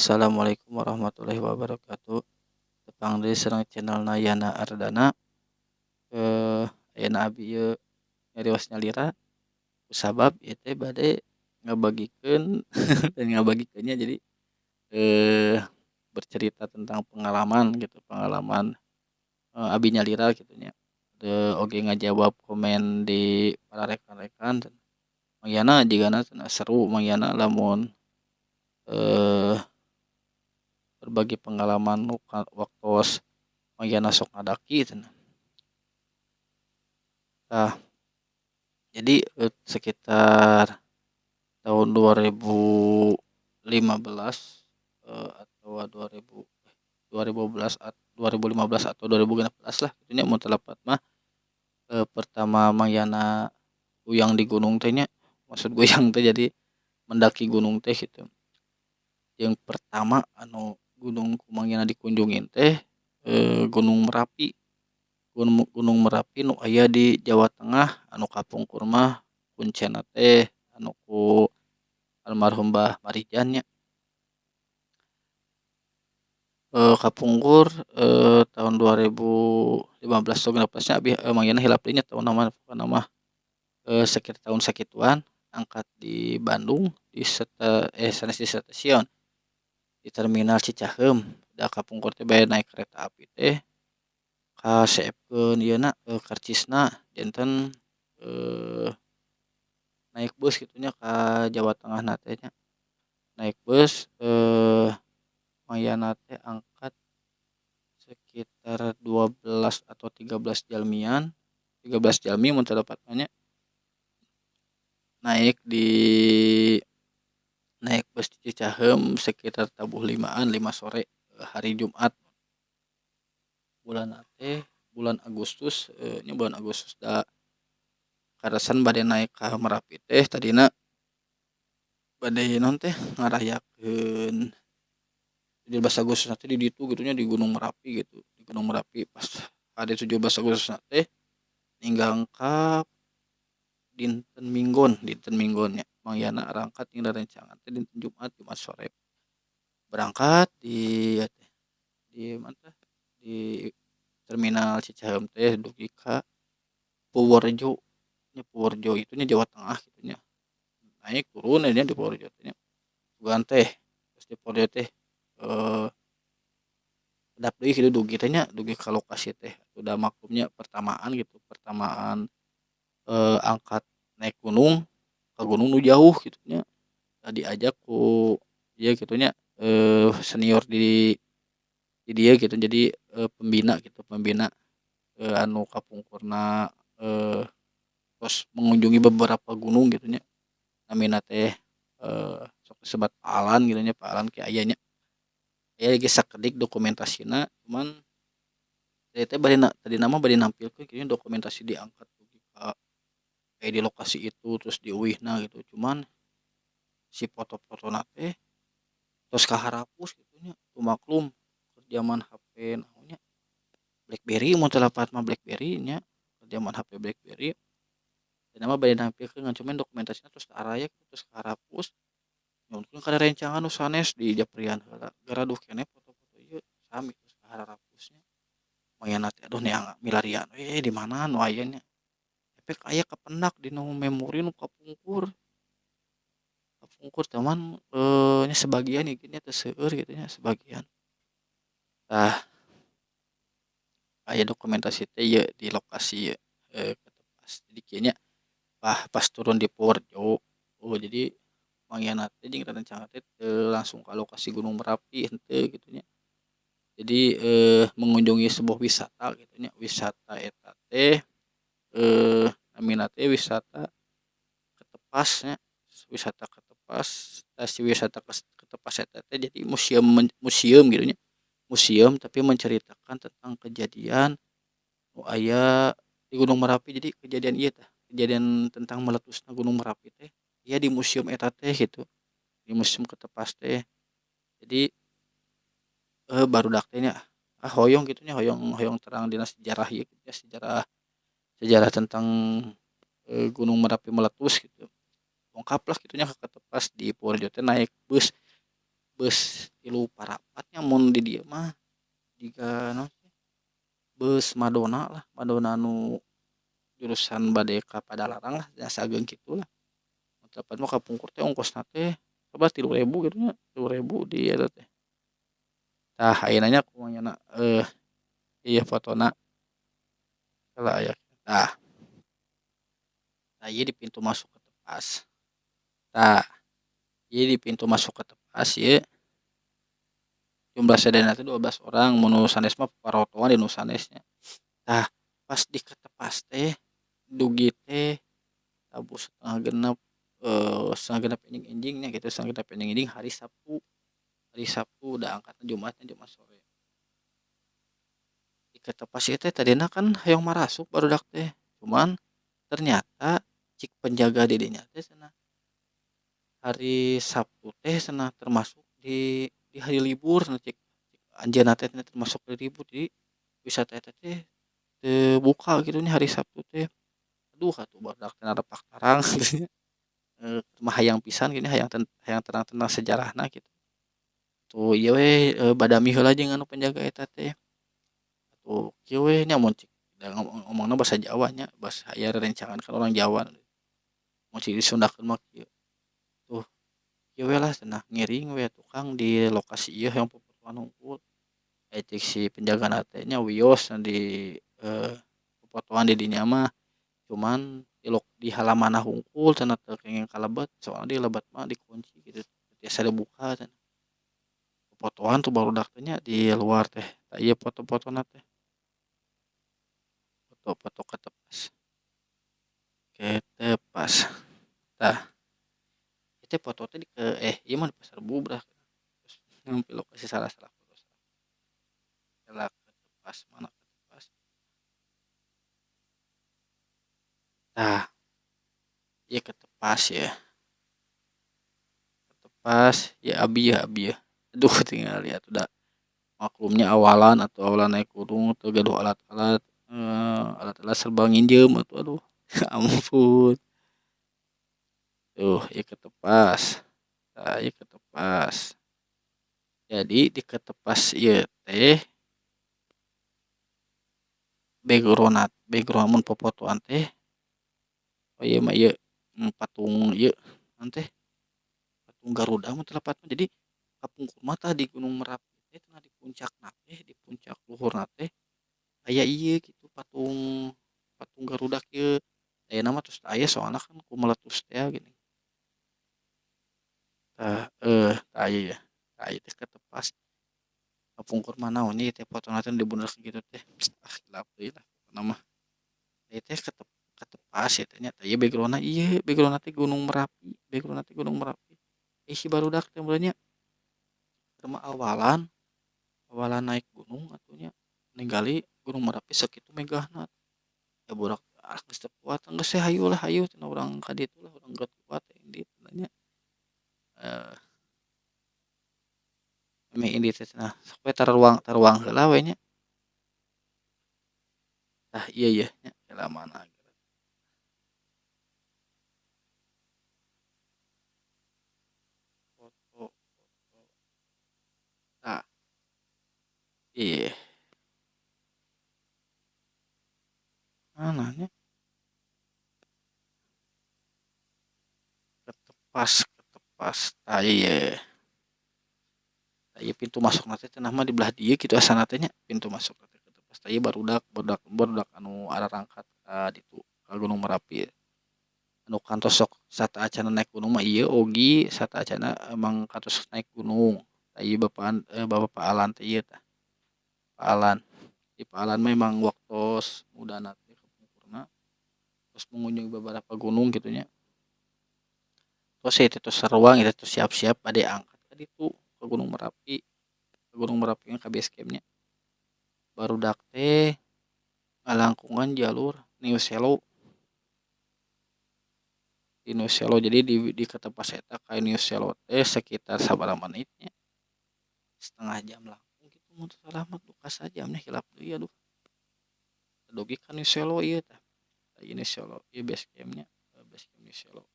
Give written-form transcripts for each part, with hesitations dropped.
Assalamualaikum warahmatullahi wabarakatuh. Tepang deui sareng channelna Yana Ardana. Ayeuna abi ieu nyarios nyalira kusabab ieu teh bade ngabagikeun dan ngabagikeun nya, jadi bercerita tentang pengalaman gitu, pengalaman abi nyalira kitu nya. Oge ngajawab komen di para rekan-rekan. Mang Yana jigana cenah seru Mang Yana lamun berbagi pengalaman nu waktos Mang Yana sok ngadaki cenah. Tah, jadi sekitar tahun 2015 atau 2012, 2015 atau 2016 lah kitu nya mun teu lepat mah, pertama Mang Yana guyang di gunung teh nya, maksud guyang teh jadi mendaki gunung teh gitu. Yang pertama anu gunung ku Mang Yana dikunjungin teh Gunung Merapi. Gunung Merapi nu aya di Jawa Tengah, anu kapungkur mah kuncena teh anu ku almarhum Mbah Marijan nya. Kapungkur tahun 2015 atau 16 nya abi Mang Yana hilap deui nya tahunna mah, pokona mah sekitar tahun sakituan angkat di Bandung di sanes di stasiun, di terminal Cicaheum. Da kapungkur teh bade naik kereta api teh kaseepkeun ieu na karcisna, janten naik bus kitu nya ka Jawa Tengahna teh nya. Naik bus, Mang Yana teh angkat sekitar 12 atau 13 jalmian, 13 jalmi mun teu lepat mah nya. Naik bus di Cicaheum sekitar tabuh limaan, 5 sore hari Jumat. Bulan teh bulan Agustus, nya bulan Agustus. Da karasan bade naik ka Merapi teh tadina bade naon teh ngarayakeun 17 Agustus teh di ditu gitu nya, di Gunung Merapi gitu. Di Gunung Merapi pas hari 17 Agustus teh ninggangkap dinten Minggon, dinten Minggon nya. Mang Yana arangkat jeung rerencangan teh dinten Jumat, Jumat sore. Berangkat di mana teh, di terminal Cicaheum teh dugi ka Purworejo nya. Purworejo itu nya Jawa Tengah gitu nya. Naik turun nya di Purworejo teh nya. Sugan teh terus di Purworejo teh kedap deui kitu dugi teh nya, dugi ka lokasi teh udah maklumnya pertamaan gitu, pertamaan angkat naik gunung ka gunung nu jauh gitu nya. Diajak ku ieu kitu nya, senior di dieu gitu, jadi pembina gitu, pembina anu kapungkurna tos mengunjungi beberapa gunung gitu nya. Namina teh sok disebat Pak Alan gitu nya, Pak Alan ke aya nya. Aya ge sakedik dokumentasina, cuman tadi teh bade tadina mah bade nampilkeun kitu nya, dokumentasi diangkat dugi ka kayak di lokasi itu terus diuihna gitu, cuman si foto-fotona teh tos kaharapus kitu nya. Maklum zaman HP naon nya, BlackBerry mun teu lepat mah, BlackBerry nya, zaman HP BlackBerry. Tadina mah bade nampilkeun, ngan cuman dokumentasina tos araya, tos kaharapus. Nyuhunkeun ka rerencangan nu sanes di japrian heula, garaduh keneh foto-foto ieu sami tos kaharapus nya. Mang Yana teh aduh neang milarian we di mana nu aya nya. Efek aya kapendak dina memori nu kapungkur. Kapungkur cuman nya sebagian ieu nya, teu seueur kitu nya, sebagian. Tah, aya dokumentasi teh ieu di lokasi ieu jadi kieu nya, pas turun di Purworejo, oh jadi Mang Yana teh jeung rerencangan teh teu langsung ka lokasi Gunung Merapi, henteu kitu nya. Jadi mengunjungi sebuah wisata kitu nya, wisata eta teh namina teh wisata Ketepas nya, wisata Ketepas. Tah, si wisata Ketepas eta teh jadi museum, museum gitu nya, museum tapi menceritakan tentang kejadian nu aya di Gunung Merapi. Jadi kejadian ieu tah, kejadian tentang meletusna Gunung Merapi teh aya di museum eta teh gitu, di Museum Ketepas teh. Jadi barudak teh nya, ah hoyong kitu nya, hoyong hoyong terang dina sejarah ieu nya, sejarah sejarah tentang Gunung Merapi meletus gitu. Ongkap lah kitu nya ka Ketepas di Purworejo teh naik bus. Bus 3.15 nya mun di dieu mah jiga naon sih bus Madonna lah, Madonna nu jurusan bade ka Padalarang lah da sageung kitu lah. Telepon mah kapungkur teh ongkosna teh coba 3.000 kitu nya, 3.000 di eta teh. Tah ayeuna nya kumaha nya ieu fotona heula aya tah. Tah ieu di pintu masuk ke Tepas. Tah ieu di pintu masuk ke Tepas ieu jumlah sadayana teh 12 orang mun nu sanes mah parotoan di nu sanes nya. Tah pas di Tepas teh dugi teh tabuh 5.30, 5.30 enjing-enjing nya kitu, 5.30 enjing-enjing hari Sabtu. Hari Sabtu da angkatna Jumat nya, Jumat sore. Di Tepas ieu teh tadina kan hoyong marasuk barudak teh, cuman ternyata cik penjaga di dinya teh cenah hari Sabtu teh cenah termasuk di hari libur cenah cik anjeunna teh termasuk hari libur, jadi wisata eta teh teu buka kitu nya hari Sabtu teh. Aduh atuh barudak teh narepak tarang kitu nya, mah hayang pisan gini hayang hayang terang tentang sejarahna kitu. Tuh ieu we badami heula jeung anu penjaga eta teh. Tuh kieu we nya mun cik da ngomongna basa Jawa nya, basa ieu rerencangan kan urang Jawa. Mun cik disundakeun mah kieu. Tuh kieu we lah cenah ngiring we tukang di lokasi ieu hoyong popotoan hungkul. Cik si penjagana teh nya wios di popotoan di dinya mah, cuman di halamanna hungkul cenah teu kenging kalebet soalna di lebet mah dikunci kitu teu tiasa dibuka cenah. Popotoan tuh barudak teh nya di luar teh, tah ieu foto-fotona teh. Foto-foto ke Tepas. Ke Tepas. Tah ieu foto teh ieu mah di Pasar Bubrah. Nyampe lokasi salah-salah foto. Heula ke Tepas mana ke Tepas. Tah ieu ke Tepas ya. Ke Tepas ya abi ya abi ya. Aduh tinggal lihat udah maklumnya awalan atau awalan naik gunung teu gaduh alat-alat, alat-alat serba nginjeum atuh aduh ampun. Tuh ieu ke Tepas. Tah ieu ke Tepas. Jadi di ke Tepas ieu teh background mun popotoan teh oh ieu mah ieu patung ieu naon teh patung Garuda mun teu lepat mah. Jadi kapungkur mah tah di Gunung Merapi teh di puncakna teh di puncak luhurna teh aya ieu kitu patung patung Garuda kieu. Ayeuna mah tos teu aya soalna kan ku meletus tea geuning. Tah tah ieu tah ieu teh ke Tepas. Kapungkur mah naon nya ieu teh fotona teh dibenerkeun kitu teh, ah hilap deui lah pokona mah. Ieu teh ke Tepas ieu teh nya, tah ieu backgroundna ieu backgroundna teh Gunung Merapi, backgroundna teh Gunung Merapi. Ih si barudak teh meureun nya keur mah awalan, awalan naik gunung atuh nya ningali Gunung Merapi sakitu megahna. Da budak ah geus teu kuat geus we hayu lah hayu cenah urang ka ditu lah urang geus kuat indit cenah nya. Meh indit teh cenah sok we taruang taruang heula we nya. Tah ieu yeuh nya mana. Foto foto. Tah. Ih. Mana nya? Ke Tepas, ke Tepas. Tah ieu. Tah ieu pintu masukna teh cenah mah di belah dieu kitu asana teh nya, pintu masukna teh ke Tepas. Tah ieu barudak barudak barudak anu ararangkat ka ditu ka Gunung Merapi. Anu kantos sok sateuacanna naik gunung mah ieu ogi sateuacanna emang kantos naik gunung. Tah ieu bapaan bapak Pak Alan teh ieu tah. Pak Alan. Di Pak Alan mah emang waktos mudana teh kapungkurna tos mengunjungi beberapa gunung kitu nya. Tos ieu teh tos saruang ieu teh tos siap-siap bade angkat ka ditu ka Gunung Merapi. Ka Gunung Merapi ka base camp nya. Barudak teh ngalangkungan jalur New Selo. Di New Selo jadi di ka Tepas eta ka New Selo teh sekitar sabaraha menit nya, setengah jam langkung kitu mun teu salah mah duka sajam nya hilap deui aduh. Dugi ka New Selo ieu tah. Tah ieu New Selo ieu base camp nya, base camp New Selo.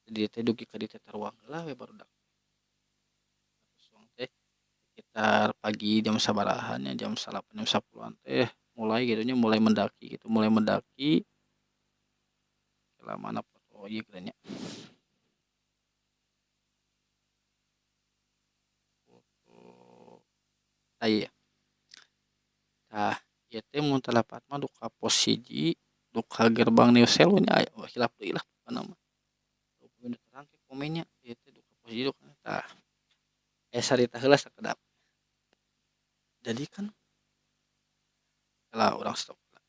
Di dieu teh dugi ka dieu teh taruang heula we barudak. Sekitar pagi jam sabaraha nya, jam 9, jam 10-an teh mulai gitu nya, mulai mendaki gitu, mulai mendaki. Mana foto ieu nya. Foto ieu. Tah ieu teh mun teu lepat mah duka pos 1, duka gerbang New Selo nya, hilap deui lah pokona mah. Upami terang komen nya ieu teh duka pos 1 duka tah. Aya sarita heula sakedap. Jadi kan lah urang stop heula.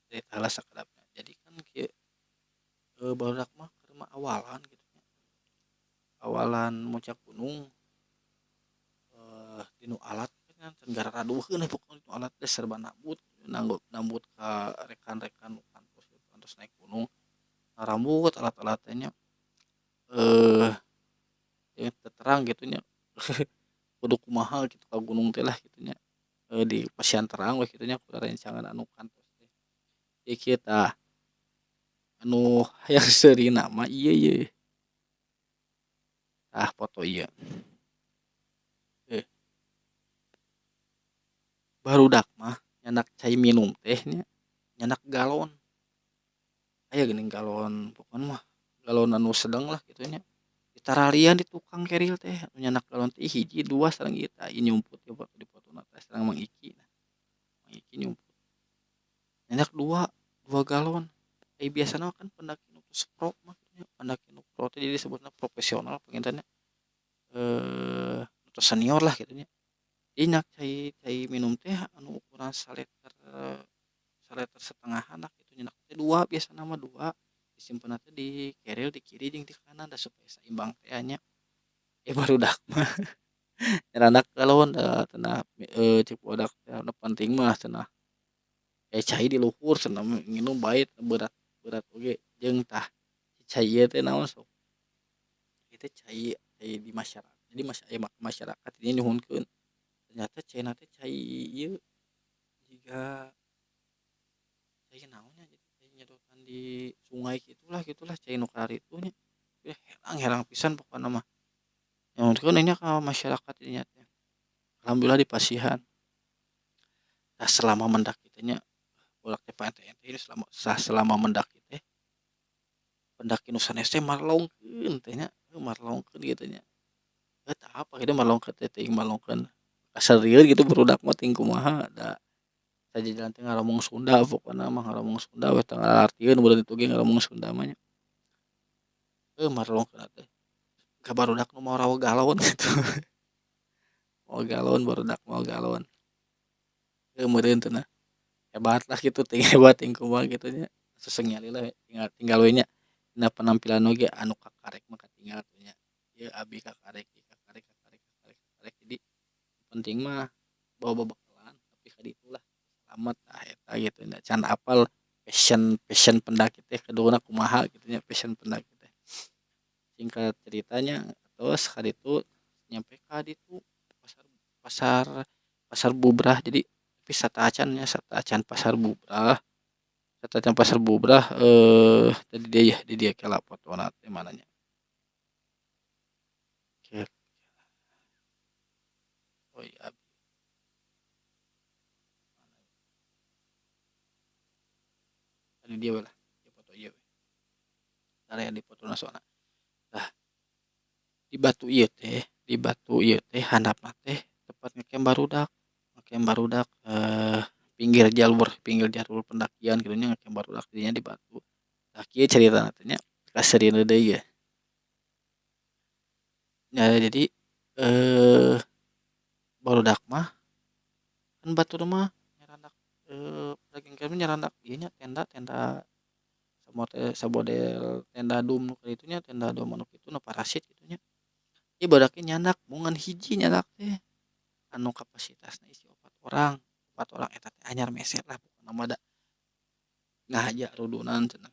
Cerita heula sakedap. Jadi kan kieu, barudak mah keur mah awalan gitu nya. Awalan muncak gunung, dinu alat kan can gararaduheun pokona dinu alat teh serba nambut, nambut ka rekan-rekan nu kantos kantos naek gunung. Ngarambut alat-alat teh nya, teu terang gitu nya. Kudu kumaha kitu ka gunung teh lah kitu nya. Di pasian terang we kitu nya ku rerencangan anu kantos teh. Ieu kieu tah, anu hayang seurina mah ieu yeuh. Tah foto ieu. Barudak mah nyandak cai minum teh nya, nyandak galon. Aya geuning galon pokona mah galon anu sedeng lah kitu nya. Ditaralian di tukang keril teh nyandak galon teh hiji dua sareng ieu tah ieu nyumput ieu di fotona teh sareng Mang Iki. Mang Iki nyumput. Nyandak dua galon. Ai biasana kan pendaki nu tos pro mah nya, pendaki nu pro teh jadi disebutna profesional panginten nya. Tos senior lah kitu nya. Ieu nyak cai cai minum teh anu ukuran saliter, saliter setengahan lah kitu, nyandak teh dua biasana mah dua. Disimpenna teh di keril di kiri jeung di kanan da supaya saimbang teh nya. Barudak mah nyarandak galon da cenah, ceuk barudak teh nu penting mah cenah cai di luhur cenah nginum bae berat berat oge. Jeung tah cai ieu teh naon sok, ieu teh cai cai di masyarakat, jadi masyarakat ieu nyuhunkeun ternyata caina teh cai ieu jiga cai naon nya, cai nyedotan di sungai kitulah kitulah cai nu kararitu nya. Herang herang pisan pokona mah. Nyuhunkeun nya ka masyarakat dinya teh. Alhamdulillah dipasihan. Tah selama mendaki teh nya ulah teh paente-ente selama selama mendaki teh pendaki nu sanes teh marlongkeun teh nya, marlongkeun kitu nya. Teu apa kitu marlongkeun teh teuing marlongkeun kasarieun kitu barudak mah teuing kumaha da sajajalan teh ngaromong Sunda pokona mah, ngaromong Sunda we teu ngalartieun meureun itu ge ngaromong Sunda mah nya. Marlongkeunna teh ka barudak nu mawa galon kitu. Mawa galon barudak mawa galon. Meureun cenah hebat lah kitu teuing hebat teuing kumaha kitu nya. Sesengnya lila we tinggal tinggal we nya dina penampilan oge anu kakarek mah katinggal tuh nya. Ieu abi kakarek kakarek kakarek kakarek kakarek, jadi penting mah bawa babekalan tapi ka ditu lah selamat tah eta kitu nya. Can apal passion passion pendaki teh kuduna kumaha kitu nya passion pendaki teh. Singkat ceritanya terus ka ditu nyampe ka ditu pasar pasar pasar Bubrah, jadi tapi sateuacan nya sateuacan pasar Bubrah, sateuacan pasar Bubrah, di dieu yeuh di dieu kela fotona teh mana nya. Oh iya. Di dieu we lah foto ieu we. Area di fotona soalna. Tah di batu ieu teh, di batu ieu teh handapna teh tempat ngecamp barudak, ngecamp barudak, pinggir jalur pendakian kitu nya ngecamp barudak dinya di batu. Tah kieu caritana teh nya kaseurieun deui yeuh. Nya jadi, barudak mah kan batur mah nyarandak, daging mah nyarandak ieu nya tenda tenda samodel tenda dum nu kitu nya, tenda dum anu kitu nu parasit kitu nya. Ieu barudak ge nyandak bongan hiji nyandak teh anu kapasitasna isi 4 orang, 4 orang eta teh anyar meser lah pokona mah da ngahaja rudunan cenah.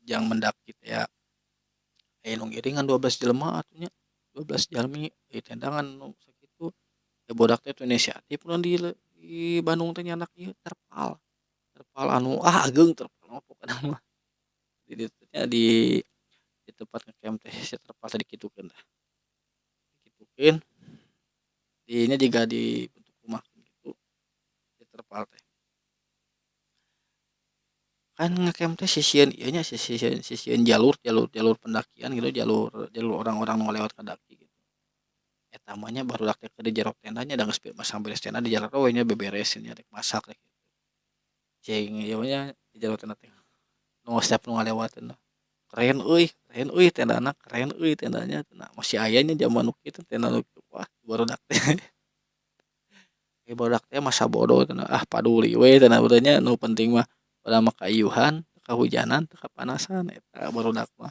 Jang mendaki teh aya nu ngiring ngan 12 jelema atuh nya, 12 jalmi di tenda ngan nu sakitu. Da budak teh inisiatif di Bandung teh nyandak ieu terpal, terpal anu ageung terpal mah pokona mah. Di ditu nya di Di tempat ngecamp teh si terpal teh dikitukeun tah, dikitukeun dinya jiga di bentuk rumah kitu di terpal teh. Kan ngecamp teh sisieun ieu nya, sisieun sisieun jalur jalur jalur pendakian gitu, jalur jalur orang-orang nu ngalewat ngedaki gitu. Eta mah nya barudak teh di jero tenda nya, da geus masang beres tenda di jero we nya, beberes nya rek masak rek cing ieu mah nya di jero tenda teh nu setiap nu ngalewat cenah, keren euy tendana, keren euy tendanya cenah. Masih aya nya jaman nu kitu tenda nu kitu, wah barudak teh. Barudak teh masa bodo cenah, ah paduli we cenah urang nya, nu penting mah urang mah kaiyuhan, kahujanan, teu kapanasan eta barudak mah.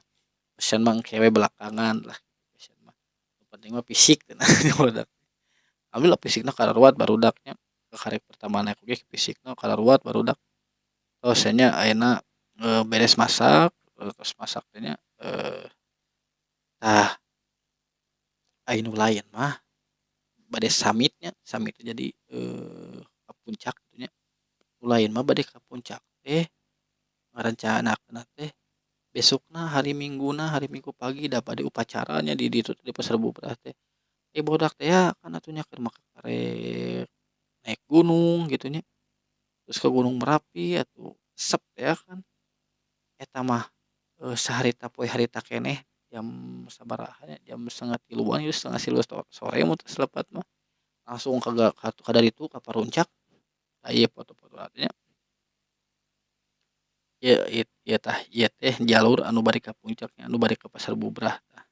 Fashion mah engke we belakangan lah fashion mah, nu penting mah fisik cenah barudak. Alhamdulillah fisikna kararuat barudak nya, kakarek pertama naek oge fisikna kararuat barudak. Tos we nya ayeuna beres masak, tos masak teh nya, tah ai nu lain mah bade summit nya, summit teh jadi ka puncak nya, nu lain mah bade ka puncak teh ngarencanakeunna teh besokna hari Mingguna, hari Minggu pagi da bade upacara nya di ditu di Pasar Bubrah teh. Barudak tea kan atuh nya keur mah karek naek gunung kitu nya, terus ka Gunung Merapi atuh resep tea kan. Eta mah saharita poe harita keneh jam sabaraha nya, jam setengah tiluan ieu 2.30 sore mun teu lepat mah, langsung ka daritu ka paruncak. Ieu foto-fotona teh nya. Ieu ieu tah ieu teh jalur anu bari ka puncak nya, anu bari ka Pasar Bubrah tah.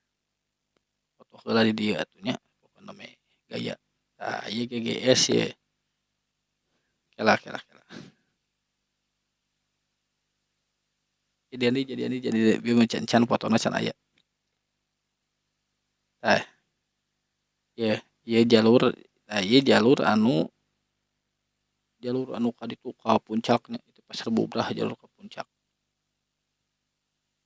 Foto heula di dieu atuh nya, pokona mah gaya. Tah ieu GGS ye. Kela kela kela. Jadian deui jadian deui jadi deui bieu can fotona can aya. Tah ieu ieu jalur, tah ieu jalur anu ka ditu ka puncaknya itu Pasar Bubrah jalur ka puncak.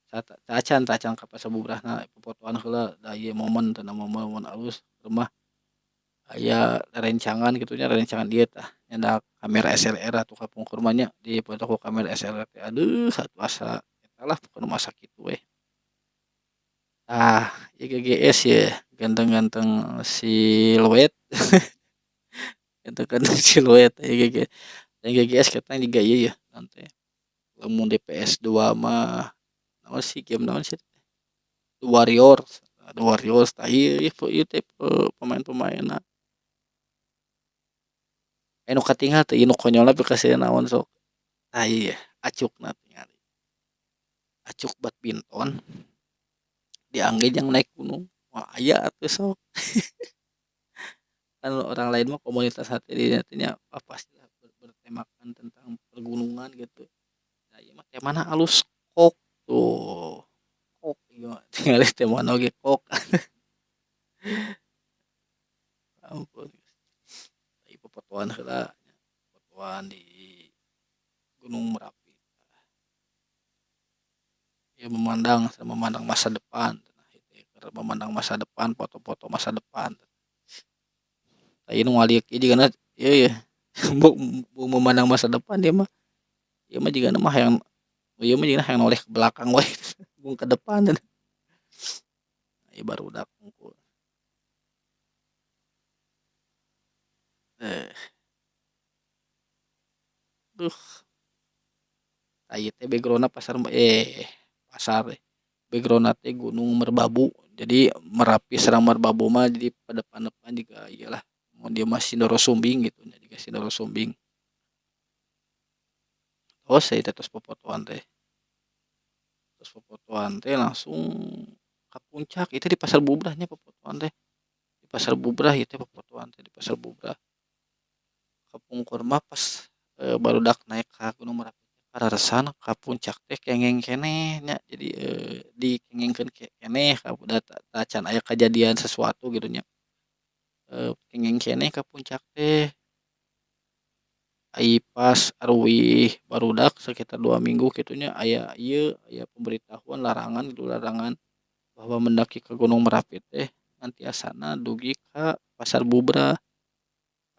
Teu acan ka Pasar Bubrahna, popotoan heula da ieu momen cenah, momen momen alus mah aya rerencangan kitu nya, rerencangan ieu tah nyandak kamera SLR atuh kapungkur mah nya, dipoto ku kamera SLR teh aduh atuh asa eta lah pokona mah asa kitu we. Tah ieu GGS ye, ganteng-ganteng siluet ganteng-ganteng siluet ieu GGS. GGS katanya jiga ieu yeuh naon teh, lamun di PS2 mah naon sih game naon sih, The Warriors, The Warriors tah ieu ieu teh pemain-pemainna. Aya nu katinggal teh ieu nu konyolna pikasieun naon sok. Tah ieu yeuh acukna tingali, acuk badminton diangge jang naek gunung, moal aya atuh sok. Kan orang lain mah komunitas teh di dinya teh nya, ah pastilah bertemakan tentang pergunungan gitu. Nah ieu mah temana alus kok tuh, kok ieu mah tingali temana oge kok. Ampun. Ieu popotoan heula, popotoan di Gunung Merapi. Ieu memandang memandang masa depan, memandang masa depan, foto-foto masa depan. Tah ieu nu ngaliuk ieu jigana ieu yeuh memandang masa depan ieu mah. Ieu mah jigana mah hayang ieu mah jigana hayang noleh ke belakang wae embung ke depan. Ieu barudak hungkul. Duh. Tah ieu teh backgroundna pasar pasar backgroundna teh Gunung Merbabu, jadi Merapi sareng Merbabu mah jadi padepan-depan jiga ieu lah, mun dieu mah Sindoro Sumbing gitu nya, jiga Sindoro Sumbing. Tos ieu teh tos popotoan teh. Tos popotoan teh langsung ka puncak, ieu teh di Pasar Bubrah nya popotoan teh, di Pasar Bubrah ieu teh popotoan teh di Pasar Bubrah. Kapungkur mah pas barudak naek ka Gunung Merapi kararesan ka puncak teh kengeng keneh nya, jadi dikengengkeun keneh da tacan aya kajadian sesuatu gitu nya, kengeng keneh ka puncak teh. Ai pas aruwih barudak sekitar 2 minggu kitu nya aya ieu aya pemberitahuan larangan gitu, larangan bahwa mendaki ke Gunung Merapi teh ngan tiasana dugi ka Pasar Bubrah.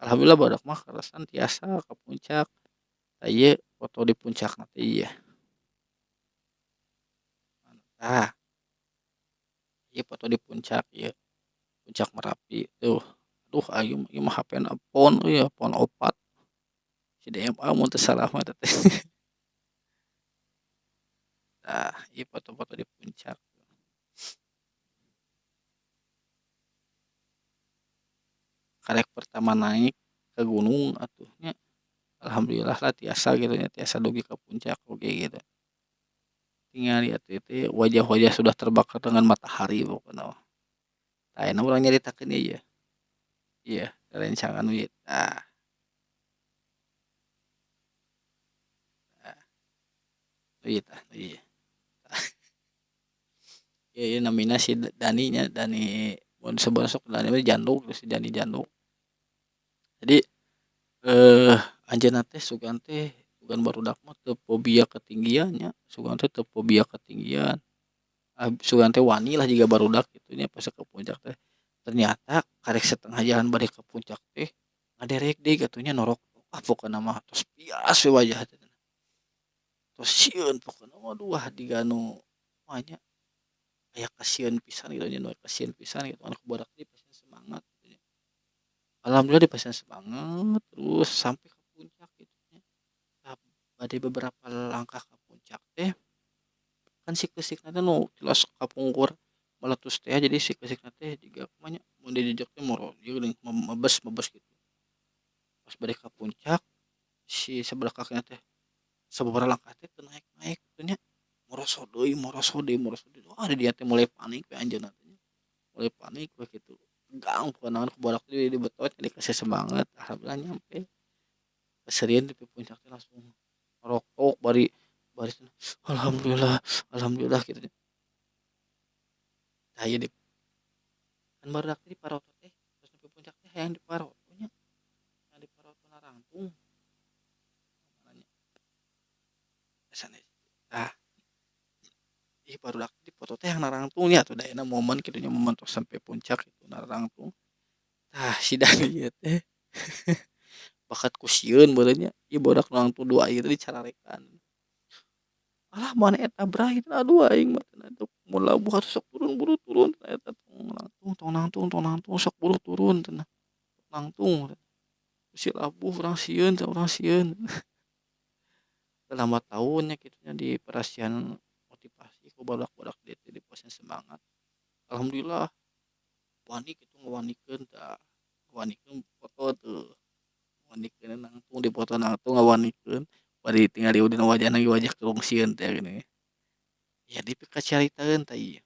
Alhamdulillah barudak mah karasan tiasa ka puncak. Tah ieu foto di puncakna teh ieu. Tah. Ieu foto di puncak ieu, puncak Merapi tuh. Aduh aing ieu mah hapena pon euy pon 4 CDMA mun teu salah mah eta teh. Tah ieu foto-foto di puncak. Karek pertama naik ka gunung atuh nya alhamdulillah lah tiasa kitu nya tiasa dugi ka puncak oge gitu. Tingali atuh ieu teh wajah-wajah sudah terbakar dengan matahari pokona mah. Ayeuna urang nyaritakeun ieu ieu rerencangan ieu tah. Tah ieu tah ieu. Ieu namina si Dani nya Dani mun sok Dani mah jandung si Dani jandung. Jadi anjeunna teh sugan teh sugan barudak mah teu fobia ketinggian nya sugan teh teu fobia ketinggian, sugan teh wani lah jiga barudak kitu nya pas ka puncak teh. Ternyata karek satengah jalan balik ka puncak teh ngaderegdeg atuh nya noroktok ah pokona mah tos bias we wajah teh, tos sieun pokona mah aduh jiga nu kumaha nya aya kasieun pisan kitu nya nu kasieun pisan kitu ku barudak teh dipasihan semangat kitu nya. Alhamdulillah dipasihan semangat terus sampai ka puncak kitu nya. Tah bade beberapa langkah ka puncak teh kan si keusikna teh nu tilas kapungkur meletus teh jadi si keusikna teh jiga kumaha nya mun dijejek teh ieu geuning mebes mebes kitu. Pas bade ka puncak si sebelah kakina teh sababaraha langkah teh teu naek naek kitu nya morosot deui morosot deui morosot deui, wah di dinya teh mulai panik we anjeunna teh mulai panik we kitu tegang pokona ku barudak teh dibetot dikasih semangat alhamdulillah nyampe. Kaseurieun di puncak teh langsung ngarokok bari bari alhamdulillah alhamdulillah kitu nya. Tah ieu di kan barudak teh diparoto teh pas nepi puncak teh hayang diparoto nya hayang diparoto narangtung sanes tah ih barudak teh dipoto teh hayang narangtung nya atuh da ayeuna momen kitu nya momen tos sampe puncak kitu narangtung. Tah si Dani ieu teh bakat ku sieun meureun nya ieu barudak nangtung dua ieu teh dicararekan. Alah maneh eta bray aduh aing mah cenah mun labuh atuh sok turun buru turun cenah eta tong nangtung tong nangtung tong nangtung sok buru turun cenah nangtung si labuh urang sieun cenah urang sieun. Lambat laun nya kitu nya diparasihan motivasi ku barudak-barudak dieu teh dipasihan semangat alhamdulillah wani kitu ngawanikeun tah ngawanikeun foto tuh ngawanikeun nangtung dipoto nangtung ngawanikeun bari tingali dina wajahna ge wajah kerung sieun teh geuning. Jadi pikacaritaeun tah ieu.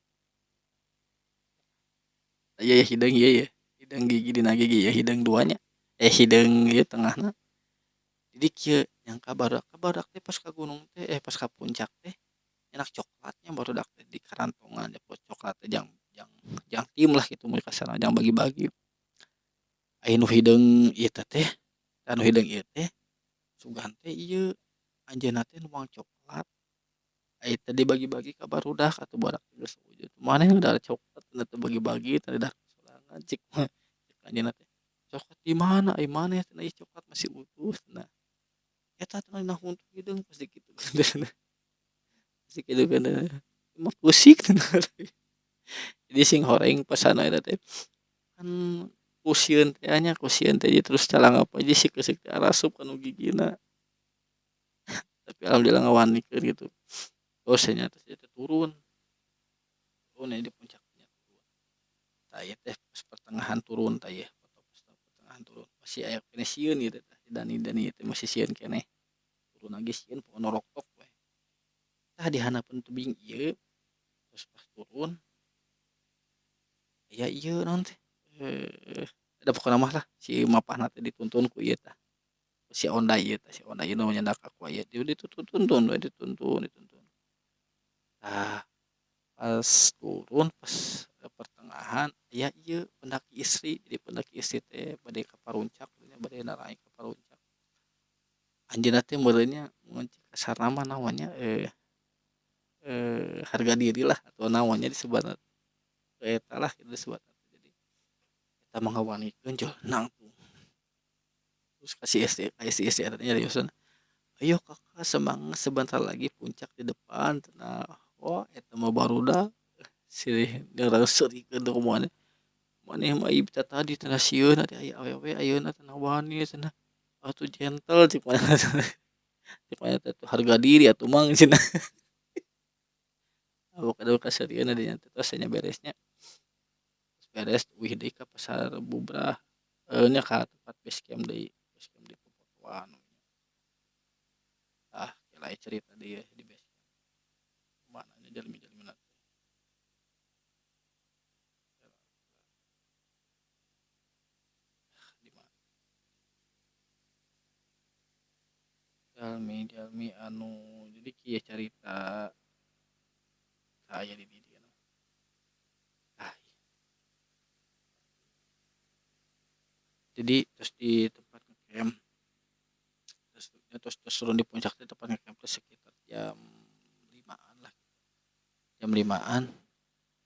Ieu hideung ieu ye hideung gigi dina gigi ieu hideung dua nya eh hideung ieu tengahna. Jadi kieu nyangka barudak barudak teh pas ka gunung teh eh pas ka puncak teh nyandak coklat nya barudak teh di karantongan coklat teh jang jang jang tim lah kitu mun kasarna jang bagi-bagi. Aya nu hideung ieu teh anu hideung ieu teh sugan teh ieu anjeunna teh nuang coklat ai teu dibagi-bagi ka barudak atuh barudak teh geus maneh dahar coklat teu bagi-bagi teh dahar sorangan cek anjeunna teh coklat di mana ai maneh cenah ieu coklat masih utuh cenah. Eta cenah dina huntu hideung pas dikitukeun teh cenah pas dikitukeun teh mah keusik cenah. Jadi sing horeng pasana eta teh kan ku sieun teh nya ku sieun teh terus calangap aja si keusik teh arasup kana gigina. Tapi alhamdulillah ngawanikeun kitu terus nya teh turun turun di puncak nya turun. Tah ieu teh pas pertengahan turun tah ieu pertengahan turun masih aya keneh sieun ieu teh Dani Dani ieu teh masih sieun keneh turun lagi sieun pokona noroktok we. Tah di handapeun tebing ieu terus pas turun aya ieu naon teh da pokona mah lah si mapahna teh dituntun ku ieu tah si Onda ieu teh si Onda ieu nu nyandak aqua ieu dituntun we dituntun dituntun. Tah pas turun pas pertengahan aya ieu pendaki istri jadi pendaki istri teh bade ka paruncak bade naraek ka paruncak. Anjeunna teh meureun nya mun cek kasarna mah naon nya harga diri lah atau naon nya disebutna eta lah kitu disebutna jadi eta mah ngawanikeun jol nangtung. Terus ka si istri ka istri-istri eta teh nyariosan ayo kakak semangat sebentar lagi puncak di depan cenah. Wah eta mah barudak Silih seurikeun teh kumaha maneh mah ieu tadi cenah sieun teh aya awewe ayeuna cenah wani cenah atuh gentle cek manehna cek manehna teh harga diri atuh mang cenah. Pokona kaseurieun di dinya teh tos nya beresnya beres uih deui ka pasar bubrah nya ka tempat basecamp deui, basecamp deui popotoan. Ah lain cerita deui ye di basecamp kumaha jalmi-jalmina teh. Jalmi-jalmi anu jadi kieu carita aya di dieu. Ah. Jadi terus di tempat ngecamp terus terus, terus turun di puncak teh tempat ngecamp teh sekitar jam 5-an lah, jam 5-an.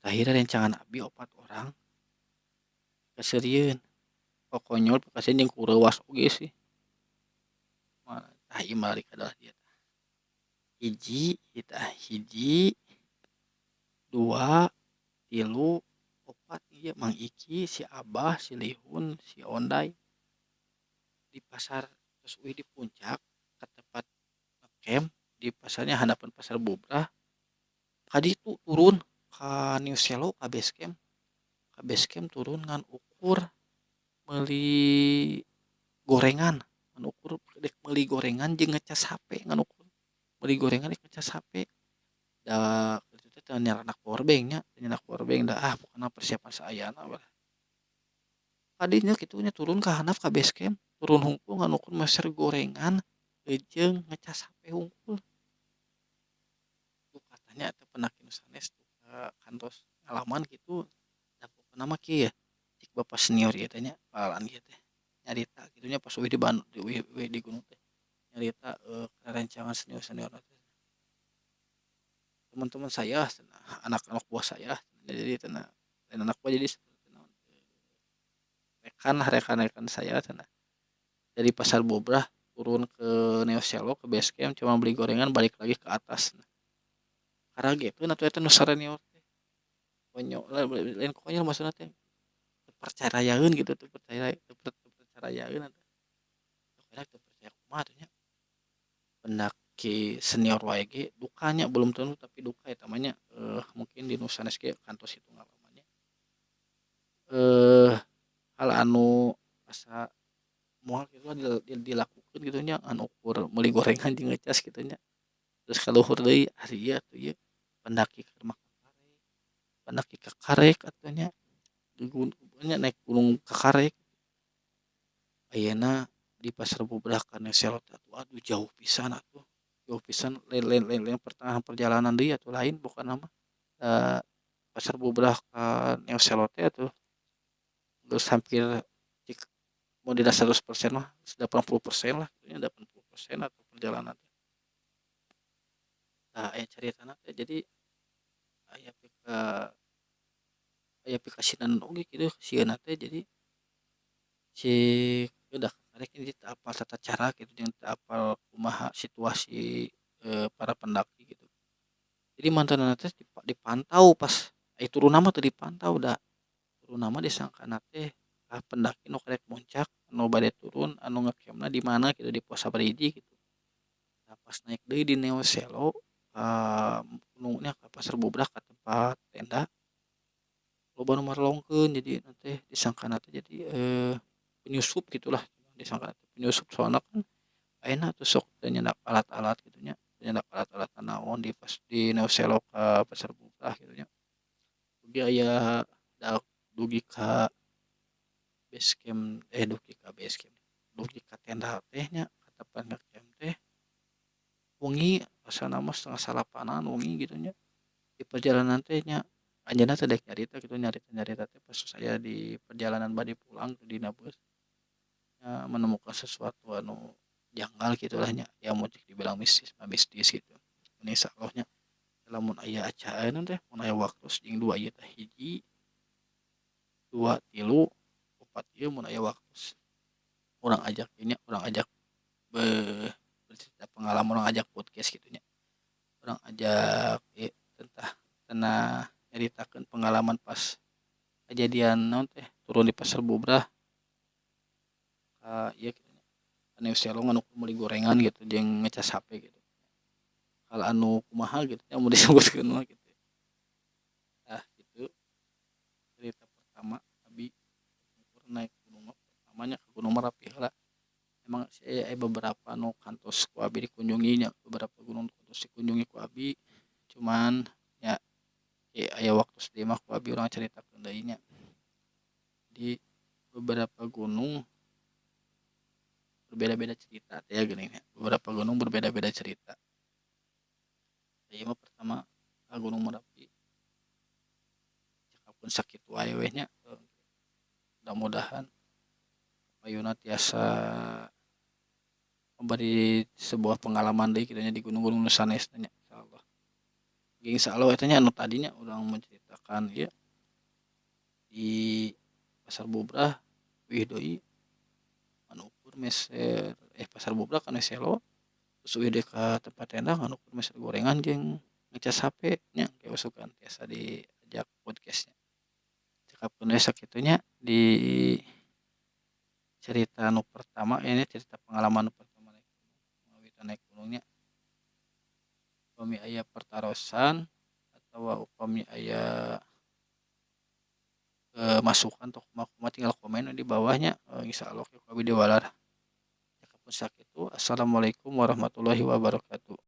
Akhirnya rencangan abi 4 orang kaseurieun kokonyol kasieun jeung kureuwas oge sih. Tah ieu mah lari ka dalah dieu tah. Hiji tah hiji dua tilu opat ieu Mang Iki si Abah si Lihun si Onday di pasar terus uih di puncak ka tempat ngecamp di pasarnya handapeun pasar Bubrah ka ditu turun ka New Selo ka base camp turun ngan ukur meuli gorengan ngan ukur dek meuli gorengan jeung ngecas HP ngan ukur meuli gorengan dek ngecas HP da kitu teh teu nyarandak power bank nya teu nyandak power bank da ah pokona persiapan saayana we lah. Kadinya kitu nya turun ka handap ka base camp turun hungkul ngan ukur meser gorengan jeung ngecas HP hungkul. Duh katanya teh pendaki nu sanes duka kantos ngalaman kitu da pokona mah kieu cek bapak senior ieu teh nya paalaan ieu teh nyarita kitu nya pas uih di Bandung uih di gunung teh nyarita rerencangan senior-senior teh. Teman-teman saya anak-anak buah saya jadi cenah lain anak buah jadi naon rekan lah rekan-rekan saya cenah dari pasar Bubrah turun ke Neo Selo ke base camp cuma beli gorengan balik lagi ke atas. Karagekeun atuh eta nu sarenior teh konyol lain konyol maksudna teh teu percarayaeun gitu teu percaya teu percarayaeun atuh pokona teu percaya kumaha atuh nya. Pendaki senior wae ge dukanya belum tentu tapi duka eta mah nya mungkin di nu sanes ge kantos kitu ngalamannya. Hal anu asa moal kitu lah dilakukeun kitu nya anu ukur meuli gorengan jeung ngecas kitu nya. Terus ka luhur deui ari ieu atuh ieu pendaki keur mah pendaki kakarek atuh nya di gunung nya naik gunung kakarek. Ayeuna di pasar Bubrah ka Neo Selo teh aduh jauh pisan atuh jauh pisan lain lain lain lain pertengahan perjalanan deui atuh lain pokona mah pasar Bubrah ka Neo Selo teh atuh geus hampir cik mun dina 100% mah 80% lah nya 80% atuh perjalanan. Tah aya caritana teh jadi aya pikasinan oge kitu sieunna teh jadi si udah kakarek jadi teu apal tata cara kitu jeung teu apal kumaha situasi para pendaki gitu. Jadi mantanna teh dipantau pas ai turunna mah teu dipantau da turunna mah disangkana teh ah pendaki nu karek muncak nu bade turun anu ngecampna di mana kitu di pos sabaraha gitu. Nah pas naik deui di Neo Selo ka gunungnya ka pasar Bubrah ka tempat tenda loba nu marelongkeun jadi teh disangkana teh jadi penyusup gitulah disangkana teh penyusup soalna kan ayeuna tuh sok teu nyandak alat-alat kitu nya teu nyandak alat-alat naon di pas di Neo Selo ka pasar Bubrah kitu nya. Dugi aya dugi ka base camp dugi ka base camp dugi ka tenda teh nya ka tempat ngecamp teh wengi asana mah 7:30-an wengi kitu nya. Di perjalanan teh nya anjeunna teh dek nyarita kitu nyarita-nyarita teh pas saya di perjalanan bade pulang dina bus nya menemukan sesuatu anu janggal kitu lah nya ya mun dibilang mistis mah mistis kitu. Mun insyaallah nya lamun aya acara teh mun aya waktu jeung dua ieu teh hiji dua tilu opat ieu mun aya waktu urang ajak ieu nya urang ajak bercerita pengalaman urang ajak podcast kitu nya. Urang ajak ieu tentang cenah Nyaritakeun pengalaman pas kejadian naon teh turun di Pasar Bubrah ka ieu kitu nya ka New Selo anu meuli gorengan gitu jeung ngecas HP gitu. Hal anu kumaha gitu nya mun disebutkeun mah gitu. Tah kitu cerita pertama abi naik gunung mah pertama nya ka Gunung Merapi heula. Emang sih aya beberapa nu kantos ku abi dikunjungi nya, beberapa gunung kantos dikunjungi ku abi, cuman nya aya waktu deui mah ku abi urang caritakeun deui nya. Di beberapa gunung berbeda-beda cerita teh geuning nya, beberapa gunung berbeda-beda cerita. Ieu mah pertama ka Gunung Merapi. Cekapkeun sakitu wae we nya, mudah-mudahan payuna tiasa memberi sebuah pengalaman deui kitu nya di gunung-gunung nu sanesna nya, insyaallah. Insyaallah eta nya anu tadi nya urang menceritakan ieu di Pasar Bubrah wih deui anu ukur meser Pasar Bubrah ka Selo terus uih deui ka tempat tenda anu ukur meser gorengan jeung ngecas HP nya engke usukan tiasa diajak podcast nya. Cekapkeun we sakitu nya di cerita nu pertama ini cerita pengalaman nu pertama naik gunung ngawitan naik gunung nya. Upami aya pertarosan atawa upami aya masukan atau kumaha-kumaha tinggal komen di bawah nya, insyaallah ku abi diwaler. Cekapkeun sakitu, assalamualaikum warahmatullahi wabarakatuh.